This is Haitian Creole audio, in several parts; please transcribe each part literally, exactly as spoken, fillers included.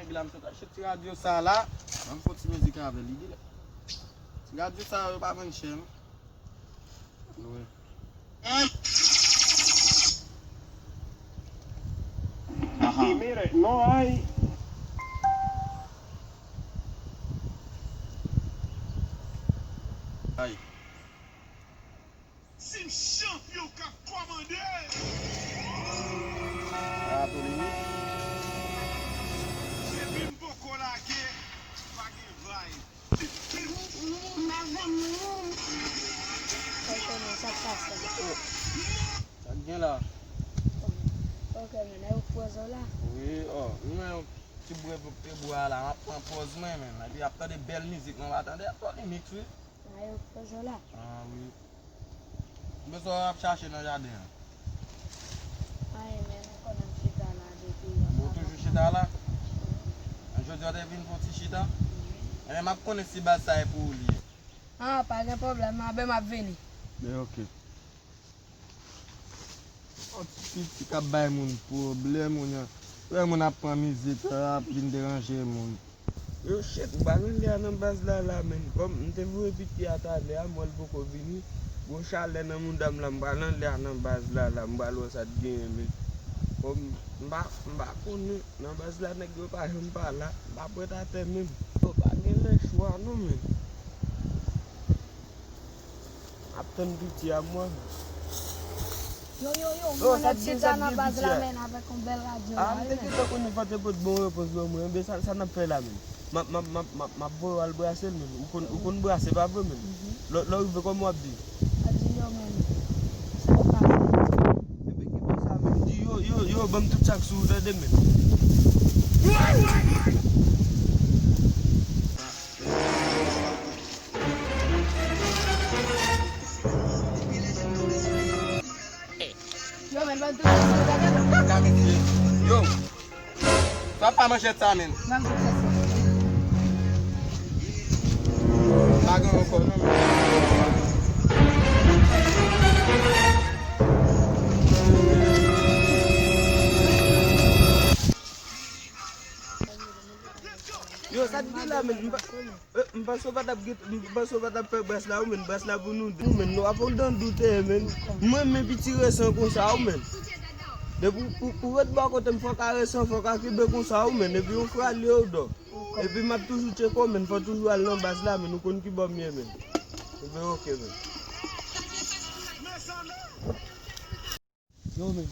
Epi la, m sot achte ti radyo sa la. Ban m fè ti mizik avè l, li genlè. Ti radyo sa yo pa vann chè, non. Wi. Aha. Mire, no hay. Ay. Se m chanpyon k ap kòmande. Ah, polemik. Depi m poko lage, pa gen vibe. Sa k gen la? Ok, men, e ou k pran zo la? Wi, oh, nou men ti bwè, bwè la, m ap pran pòz mwen, men. Epi ap tande bèl mizik, mwen pa tande, ap polemik, wi. Sa yo k pran zo la? Ah, wi. Men sa w ap chache nan jaden an? Anyen, men m konnen m chita la depi. Ou toujou chita la? Jodi a w te vin fè yon ti chita? Ebyen, m ap konnen si baz sa e pou ou li ye. Ah, pa gen pwoblèm, non, ben m ap vini. Ben, ok. Yon ti piti k ap bay moun pwoblèm, moun an. Lè moun ap pran mizik, ap vin deranje moun. Yo, shit, m pa nan lè a nan baz la, la, menn. Kòm m te voye piti a talè a, m wè l poko vini. Gwo chalè nan mouda m la, m pa nan lè a nan baz la, la, m pral wè sa t genyen, menn. Kòm m pa, m pa konnen, nan baz la, nèg yo pa janm pa la, m pa prèt atè menm. Yo, pa gen lè chwa, non, menn. Ap tann piti a mwen. Yo, yo, yo, m konnen piti a nan baz la, menn, avèk yon bèl radyo la, wi, menn. Ah, m te gentan konnen fò te pot bon repons ban mwen. Enben, sa, sa n ap fè la, menn? M ap, m ap, m ap, m ap, m ap voye w al brase l, menn. Ou konn, ou konn brase, pa vre, menn? Lè, lè w rive, kòman w ap di? M ap di, yo, menn, sa k pase? Enben, ki bon sa, menn? Di, yo, yo, yo, ban m tout sa k sou ou, tande, menn. Yo, men, ban tout sa, yo. Sa pa manchèt sa, men. Ban tout sa. Pa gen ankò, non, men. Yo, sa t gen la, men, m pa, eh, m panse w pa t ap gen, m panse w pa t ap fè bras la, wi, men, bras la pou nou de, wi, men, nou ap fè w dan doute, men. Mwen, men piti resan konsa, wi, men. Depi pou, pou, pou ret bò kote m, fò w ka resan, fò w ka kenbe konsa, wi, men. Epi yon frè al yo dò. Epi m ap toujou tcheke w, men, fò w toujou al nan baz la, men, ou konn ki bò m ye, men. Epi, ok, men. Yo, men.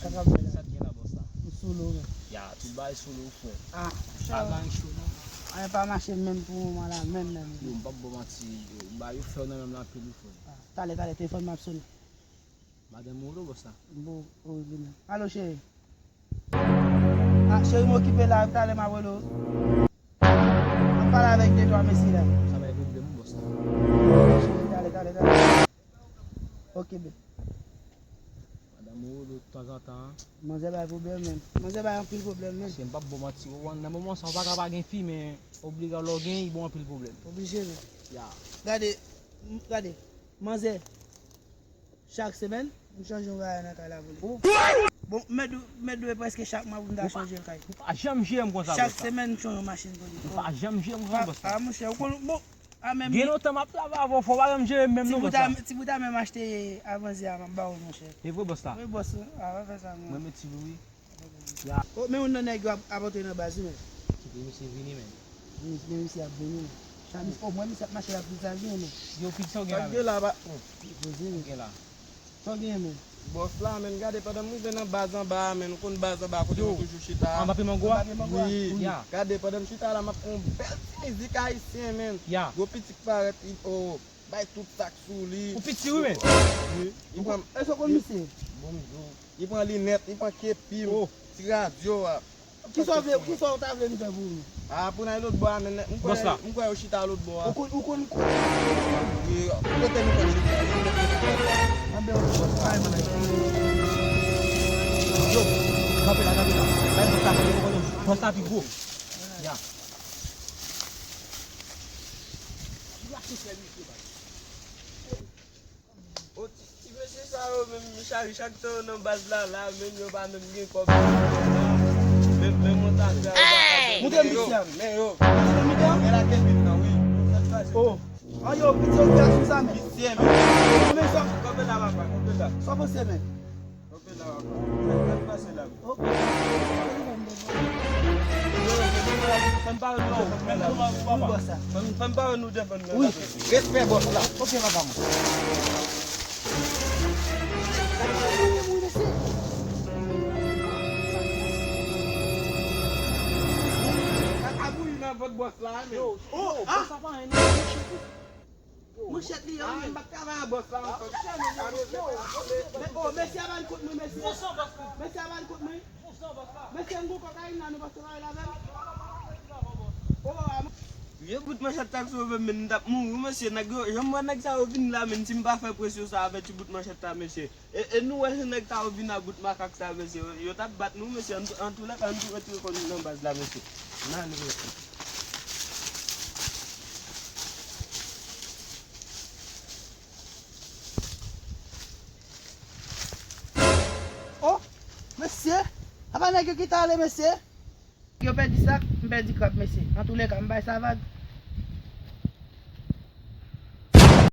Sa k ap fè la? Sa k gen la, bòs la? M sou lo, men. Ya, tout bagay sou lo, frè. Ah, pa gen cho, non. Anyen pa mache menm pou moman la, menm, menm. Yo, m p ap ba w manti, yo, bagay yo fè w nan menm la anpil, wi, frè. Ah, talè, talè, telefòn m ap sonnen. Madanm ou lo, bòs la? Bon, wi, li menm. Alo, cheri. Ah, cheri, m okipe la, talè m ap rele w. M ap pale avèk de twa mesye la. Sa bay pwoblèm, bòs la. Cheri, talè, talè, talè. Ok, babe. Madanm ou rele w tanzantan. Manzè bay pwoblèm, menm. Manzè bay anpil pwoblèm, menm. Paske m p ap ba w manti, ou konn nan moman sa, ou pa ka pa gen fi, men obliga lè w gen, li ba w anpil pwoblèm. Oblije, menm. Ya. Gade, m, gade, manzè, chak semèn, m chanje yon bagay nan kay la pou li. Bon, mèt dwe, mèt dwe prèske chak mwa pou m ta chanje l kay. Ou pa janm jere m konsa, bòs la. Chak semèn, m chanje yon machin pou li. Ou pa janm jere m konsa, bòs la. Ah, monchè, ou konn, bon, Ah, men gen lontan m ap travay avè w, fò w pa janm jere m menm non, bòs la. Ti bout a menm achte avanze a, m ap ba w, monchè. E vre, bòs la? Wi, bòs, wi. A, pa fè sa, non. Mwen met ti Lou, wi. Ya. Oh, men youn nan nèg yo ap, ap antre nan baz, wi, men. Kite misye vini, men. Men, men misye ap vini, men. Chamis, oh, mwen, misye ap mache la, pou sa vini, men. Yo, piti sa w gen la, men. Sa w gen la, pa. Poze, men. Sa w gen la. Sa w genyen, menm? Bòs la, menm, gade, pandan m rive nan baz anba a, menm, ou konn baz anba a kote nou toujou chita a? Anba pye mango a? Anba pye mango a? Wi. Ya. Gade, pandan m chita la, m ap fè yon bèl ti mizik ayisyen, menm. Ya. Gwo piti k parèt, li, oh, bay tout sa k sou li. Ou piti, wi, menm. Wi. Li pran. Èske w konn misye? Bon, m di w. Li pran linèt, li pran kepi m, ti radyo a. Kisa w vle, kisa w ta vle m fè pou ou? A, pou n al lòt bò a, men m kwè, bòs la, m kwè yo chita lòt bò a. Ou konn, ou konn, wi, kote nou konn chita? Anben, ok, bòs la. Yo, kanpe la, kanpe la. Bay bòs la, kanpe, bòs la pi gwo. Ya. O, ti, ti mesye sa yo menm, chak, chak tan yo nan baz la, la, menm yo pa menm gen kòb. Menm, menm yon ta fè, yo pa ka Men yo, men yo. Men la ke vin nan, wi. Oh. An yo, piti yo fè sou sa, men. Piti, men. Men sa. Kanpe la, papa, kanpe la. Sa panse, men. Kanpe la, papa. Sa k pase la? Oh. Fè m pare nou defann men la. Fè m, fè m pare nou defann men la. Wi, respè bòs la. Ok, papa mwen. Sa ka bouyi nan vant bòs la, men. Oh, ah! Manchèt li an, men. M pa t travay a bòs la ankò. Men, oh, mesye, a ban kout mwen, mesye. Mesye, a ban kout mwen. Mesye, m gon kokayin la, nou pa travay la avè m. Oh, a, vye bout manchèt ta k sove m, men m t ap mouri, mesye. Nèg yo, jan m wè nèg sa yo vin la, men si m pa fè presyon sa avè ti bout manchèt la, mesye. E, e nou wè jan nèg sa yo vin a bout makak sa, mesye. Yo t ap bat nou, mesye. An, antoulèka, ann tou retire kò nou nan baz la, mesye. N ale, mesye. Oh, mesye, apa nèg yo ki t ale, mesye? Yo pèdi sak, m pèdi krab, mesye. Antoulèka, m bay sa vag.